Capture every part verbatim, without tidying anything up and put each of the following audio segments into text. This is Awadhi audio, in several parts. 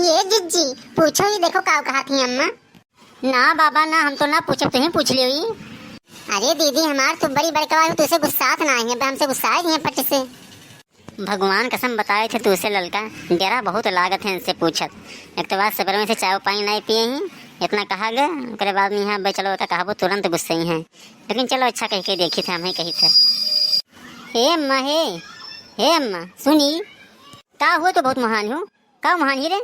ए जिज्जी, पूछो ही, देखो काव कहत ही अम्मा। ना बाबा ना, हम तो ना पूछब, तुहीं पूछ लियो ही। अरे दीदी हमार, तू बड़ी बड़कवा हो, तुसे गुस्सात नाहीं है, हमसे गुस्साए ही है पट से। भगवान कसम बताए थे तुसे ललका, डेरा बहुत लागत है इनसे पूछत। एक तो बात सबेरवे से चाय पानी नाहीं पिए ही, इतना कहा गए, ओकरे बाद में यहाँ बे चलो का कहबो तुरंत गुस्से ही है। लेकिन चलो अच्छा कह के देखी थे, हम ही कही थे। हे अम्मा, हे, हे अम्मा, सुनी, का हुए तो बहुत महान हो, का महान ही रे?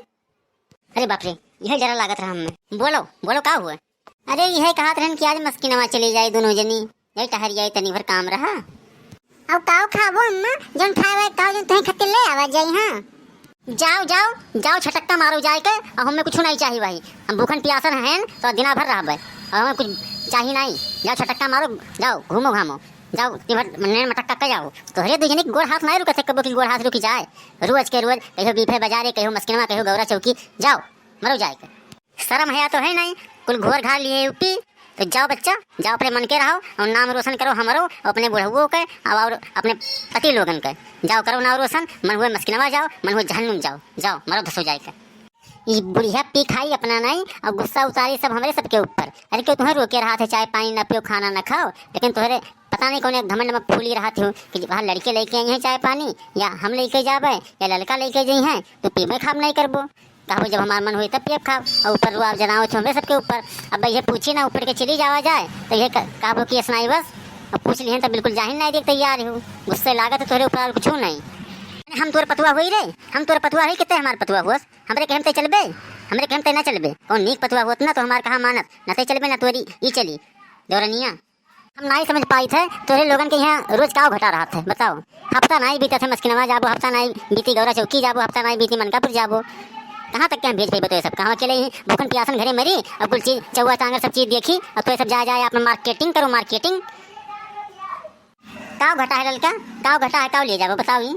अरे बाप रे, यह डेरा लागत रहा हमें। बोलो, बोलो का हुआ? अरे यह कहत रहन कि आज मस्किनवा चली जाए दोनों जनी, जाए टहर जाए, तनी भर काम रहा। अब काव खाबो अम्मा, जौन खाए वाए खाओ, जौन तुहें खत्ते ले आवा जाई। हाँ जाओ, जाओ, जाओ छटक्का मारो जाए के, और हमें कुछ नहीं चाहिए भाई। हम भूखन पियासन हैं तो दिना भर रहबे, और हमें कुछ चाहिए नहीं। जाओ छटक्का मारो, जाओ घूमो घामो, जाओ दिन भर नेन मटक्का कर जाओ। तोहरे दू जनी के गोड़ हाथ नहीं रुकत है, कबो की गोड़ हाथ रुकी जाए। रोज के रोज कहियो बीफे बाजारे, कहियो मस्किनवा, कहियो गौरा चौकी। जाओ मरो जाए के। शर्म हया तो है नहीं, कुल घोर घाल लिए यूपी। तो जाओ बच्चा, जाओ अपने मन के रहो और नाम रोशन करो हमरो और अपने बुढ़ऊ के और, और अपने पति लोगन के। जाओ करो नाम रोशन, मन हुए मस्किनवा जाओ, मन हुए जहन्नुम जाओ, जाओ मरो धसो जाए के। ई बुढ़िया पी खाई अपना नहीं और गुस्सा उतारी सब हमरे सबके ऊपर। अरे क्यों तुम्हें रोके रहा थे, चाय पानी ना पियो, खाना ना खाओ, लेकिन तुम्हारे पता नहीं कौन एक घमंड में फूली रहा थी कि वहाँ लड़के लेके आई हैं चाय पानी, या हम लेके जाबे या लड़का लेके जाई हैं, तो पीबे खाब नहीं करबो। कहबो जब हमार मन होई तब पियब खाब। और ऊपर रुआब जनावत हो हमरे सबके ऊपर। अब ये पूछी ना, ऊपर के चली जावा जाए तो ये क-, कहबो कि ऐसा नहीं बस। अब पूछ लिहन तो बिल्कुल जाहिन नहीं देख तैयार हो। गुस्से लागत है तोहरे ऊपर और कुछ नहीं। अरे हम तोर पतुआ होई रे, हम तोर पतुआ होई, कितने हमार पतुआ हुआ? हमरे कहम ते चलबे, हमरे कहम ते ना चलबे। कौन नीक पतुआ होत ना तो हमार कहा मानत, ना ते चलबे ना तोरी ई चली। दौरनिया। हम नाई समझ पाई थे, तोरे लोगन के यहाँ रोज काव घटा रहा थे, बताओ। हफ्ता नाई बीता थे मस्किनवा जाबो, हफ्ता नाई बीती गौरा चौकी जाबो, हफ्ता नाई बीती मनकापुर जाबो। कहाँ तक के हम भेज पाइबे तो ये सब? कहाँ अकेले ही भूखन पियासन घरे मरी, अब कुल चीज चौवा चांगर सब चीज देखी, अब तो ये सब जाए जाए आप marketing करो, marketing। काव घटा है ललका, काव घटा है, काव ले जाबो, बताओ ही।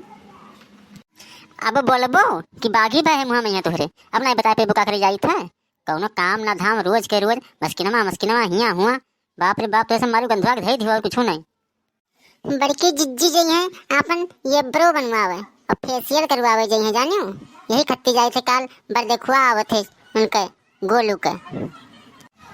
अब बोलबो कि बागी बा है मुँह में यहाँ तोहरे, अब नाई बताए पेबो का करे जाई थे। कौनो काम ना धाम, रोज के रोज मस्किनवा, मस्किनवा, हियाँ हुआ। बाप रे बाप, तो ऐसे मारू गंधवा के धई दियो और कुछ नहीं। बड़की जिज्जी जई हैं, आपन eyebrow बनवावे और facial करवावे जई हैं, जानियो। यही खत्ती जाए थे काल बर देखुआ आवत है उनके गोलू के।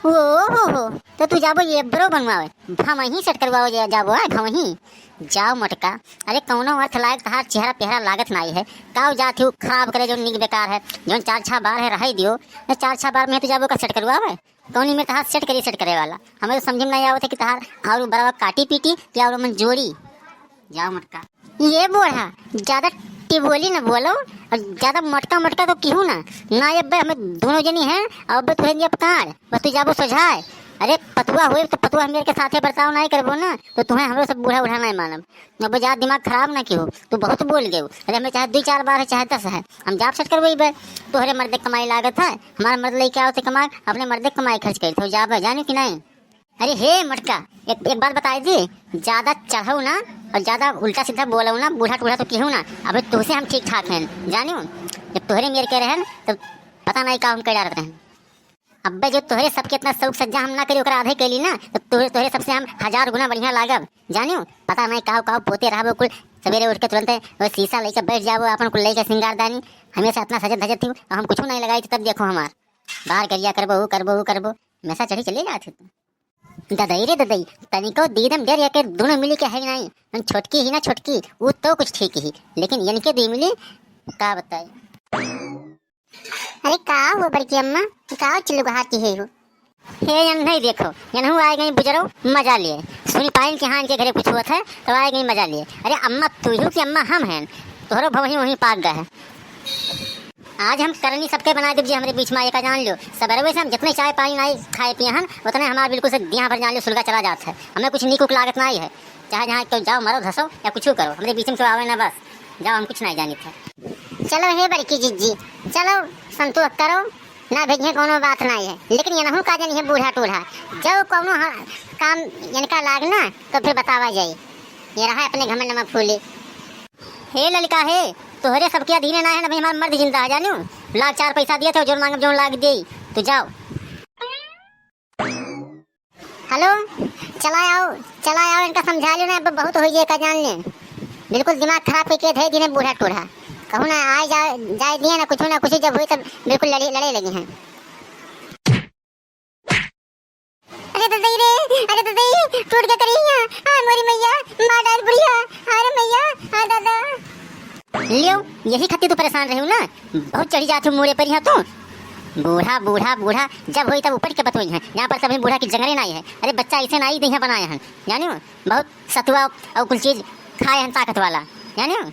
ओ हो हो, तो तू जाबो eyebrow बनवावे, भवही set करवावे जा-, जाबो, आय भवही। जाओ मोटका, अरे कौनो अर्थ लायक तहार चेहरा पेहरा लागत नाई है। काव जात ही खराब करे जो निक बेकार है, जो चार छह बार है रहाई दियो, न चार छह बार में तू जाबो का set करवावे। कौनी में तहार set करी set करे वाला? हमें तो समझ में नहीं आवत है कि तहार और बराबर काटी पीटी कि और मन जोड़ी। जाओ मोटका। ये बूढ़ा, ज्यादा टिबोली न बोलो और ज्यादा मोटका मोटका तो किहू ना। ना ये अब्बे हमें दोनों जनी हैं और अब्बे तुहे दिया पकाड़, बस तू जाबो सोझाए। अरे पतुआ हुए तो पतुआ हम के साथे बर्ताव नहीं करबो ना, तो तुम्हें हमरो सब बूढ़ा बूढ़ा नहीं मानब। अब ज्यादा दिमाग खराब ना किहू, तू बहुत बोल गयो। अरे हमें चाहे दो चार बार है चाहे दस है, हम जाब set करबो बे। तोहरे मर्दे कमाई लागत है, हमारे मर्द लेके आओ तो कमाए, अपने मर्दे कमाई खर्च करते हो, जाबे जानियो कि नहीं? अरे हे मोटका, एक, एक बात बताई दी, ज्यादा चढ़ऊ ना और ज्यादा उल्टा सीधा बोलऊ ना, बूढ़ा टूढ़ा तो किहू ना। अबे तुहसे हम ठीक ठाक हैं, जानियो। जब तोहरे मेर के रहन तो पता नहीं का हम कर डारत रहन। अब्बे जो तोहरे सबके इतना शौक सज्जा हम ना करी, ओकरा आधे कैली ना, तो तोहरे, तोहरे सबसे हम हजार गुना बढ़िया लागब, जानियो। पता नहीं काव काव पोते रहबो कुल, सवेरे उठ के तुरंते वो शीशा लेके बैठ जाबो, अपन कुल लेके श्रृंगार दानी, हमेशा इतना सजत धजत थी, और हम कुछ नहीं लगाई थी, तब देखो हमार बाहर करिया करबो, वो करबो, वो करबो, हमेशा चढ़ी चले जात है तू। ददई रे ददई, तनिको दीदम डेर एके दोनों मिली के है नहीं। हम छोटकी ही ना छोटकी, ऊ तो कुछ ठीक ही, लेकिन इनके दी मिली का बताई। अरे का हो बड़की अम्मा, का चिल्लू कहा की है हो? हे यन नहीं देखो, यनहू आए गई बुजरो मजा लिए। सुनी पाइन के हाँ इनके घरे कुछ हुआ था, तो आए गई मजा लिए। अरे अम्मा तू ही हो कि अम्मा हम हैं, तोहरो भवही वहीं पाक गए है। आज हम करनी सबके बना देब जी, हमरे बीच में आए का जान लो। सबरवे से हम जितने चाय पानी नाई खाए पिए हन, उतने हमार बिल्कुल से दिया भर जान लो, सुलगा चला जात है। हमें कुछ नीक उक लागत नाई है, चाहे जहाँ क्यों जाओ, मरो धसो या कुछ करो, हमरे बीच में क्यों आवे ना बस। जाओ, हम कुछ नहीं जानित है। चलो हे बड़की जिज्जी, चलो संतोष करो, ना भेजिए कोनो बात नाई है, लेकिन ये नहू का जानिए बूढ़ा टूढ़ा, जो कोनो ह-, काम इनका लाग ना तो फिर बतावा जाई। ये रहा अपने घमंड में फूले। हे ललका हे, तोहरे सबके अधीन ना है ना भाई, हमार मर्द जिंदा है जानियो। लाख चार पैसा दिए थे, जोन मांगब जोन लाख दे, तू जाओ। हेलो, चला आओ, चला आओ, इनका समझा लो ना, अब बहुत हो गया का जान ले। बिल्कुल दिमाग खराब करके धे दिने बूढ़ा टूढ़ा। कहूँ ना आए जा, जाए दिए ना कुछ ना कुछ, जब हुई तब बिल्कुल लड़े, लड़े लगी हैं। अरे ददई रे, अरे ददई, टूट गया करिया, आ मोरी मैया, मार डाल बुढ़िया, अरे मैया, आ दादा। लियो, यही खातिर तू परेशान रही ना, बहुत चढ़ी जात हो मोरे पर यहाँ तू। बूढ़ा, बूढ़ा, बूढ़ा, जब होई तब ऊपर के बतोई हैं। यहाँ पर सभी बूढ़ा की जंगरे नाई है। अरे बच्चा ऐसे नाई देहिया बनाए हैं, जानियो, बहुत सतुआ और कुल चीज खाए हैं ताकत वाला, जानियो।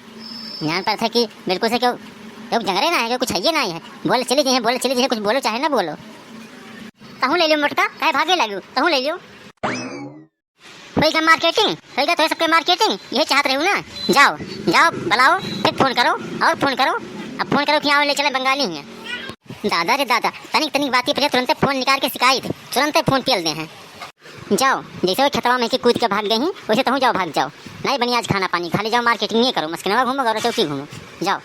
यहाँ पर थे कि बिल्कुल से क्यों, क्यों जंगरे ना है, क्यों कुछ है ये ना है। बोले चली जाइए, बोले चली जाइए, कुछ बोलो चाहे ना बोलो। तहूँ ले लियो मोटका, काहे भागे लगियो, तहूँ ले लियो। होइगा मार्केटिंग, होइगा तो सबके मार्केटिंग, यही चाहत रहू ना। जाओ, जाओ, बुलाओ, फिर फोन करो और फोन करो। अब फोन करो कि आओ ले चले बंगाली हैं। दादा रे दादा, तनिक तनिक बाती पर तुरंते फोन निकाल के शिकायत, तुरंते फोन पेल दे हैं। जाओ, जैसे वो खेतवा में के कूद के भाग गई हैं, वैसे तहूँ जाओ, भाग जाओ। नहीं बनी आज खाना पानी, खाली जाओ मार्केटिंग ये करो, मस्किनवा घूमो, गौरा चौकी घूमो, जाओ।